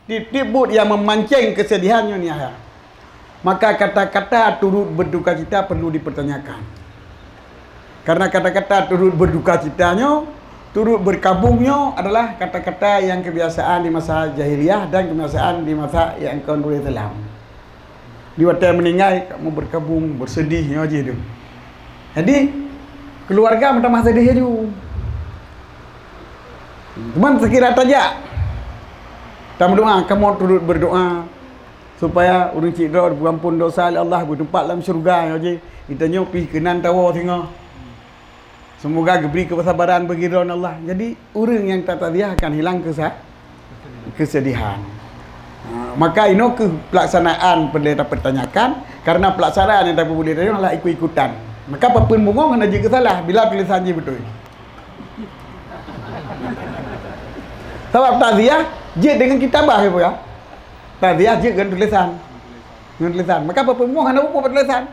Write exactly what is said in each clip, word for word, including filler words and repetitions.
Tieb-tieb buet nyang meumanceng keusedihan nyoe nyan. Maka kata-kata turut berdukacita perlu dipertanyakan. Karena kata-kata turut berdukacita nyoe, turut berkabung nyoe adalah kata-kata nyang kebiasaan di masa jahiliyah dan kebiasaan di masa nyang kon ureuëng Islam. Di watée meuninggai, kamoe berkabung, bersedih nyoe jih tu. Jadi, keluarga meutamah sedih laju. Cuman sekira tajak, tameudoa, kamoe turut berdoa supaya ureuëng cit droe dipeurampon dosa lé Allah, beuteumpat lam syeuruga nyoe jih. Geutanyoe pih keunan tawoe singoh. Semoga geubri keusabaran bagi droe Allah. Jadi, ureuëng nyang tataziah akan hilang keusa-, keusedihan. Ha, maka inoe keuh pelaksanaan peureulée tapertanyakan, karena pelaksanaan nyang tapeubuet tanyoe adalah ikut-ikutan. Maka papeuen bungong hana jeuet keu salah bila tulisan jih beutôi. Sabab taziah jeuet deungon kitabah, ya, peugah. Taziah jeuet ngon tulisan. Ngon tulisan. Maka papeuen bungong hana muphom bak tulisan.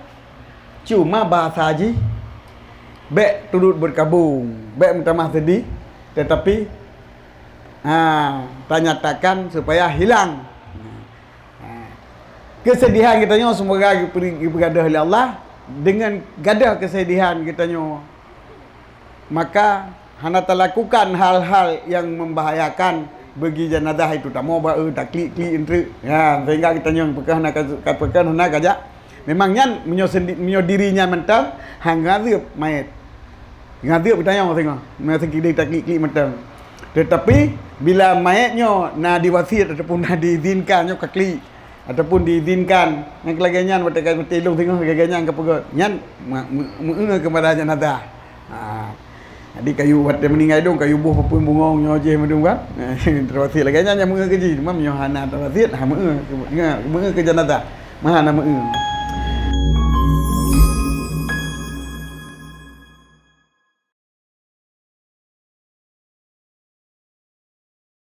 Cuma bahasa jih bék turut berkabung, bék meutamah sedih, tetapi, ha, tanyatakan supaya hilang. Ha. Keusedihan geutanyoe semoga geupeu-, geupeugadôh lé Allah. Deungon gadôh keusedihan geutanyoe, maka hana talakukan hal-hal nyang membahayakan bagi jenazah itu, tamoe bak, eh, taklik-klik eunteuk. Ha, sehingga geutanyoe peukah hana ka, ka peukah hana kajak. Memang nyan meunyoe sendi-, meunyoe diri nyan mantong, hana ngadeueb manyét. Ngadeueb geutanyoe singoh, meunyoe seukidée taklik-klik mantong. Tetapi, bila manyét nyoe na diwasiet ataupun na diizinkan nyoe ka klik, ataupun diizinkan, nyang lagée nyan watée ka meuteulông singoh lagée nyan ka peugét. Nyan me-, me-, meu'eu keupada jenazah. Ha. Jadi kayu watée meuninggai dong, kayu boh papeuen bungong nyoe jih meudum kan. Terpaksa lagée nyan nyang meu'eu keu jih, cuma meunyoe hana terpaksa, ha, meu'eu, meu'eu keu jenazah. Meu'eu hana meu'eu.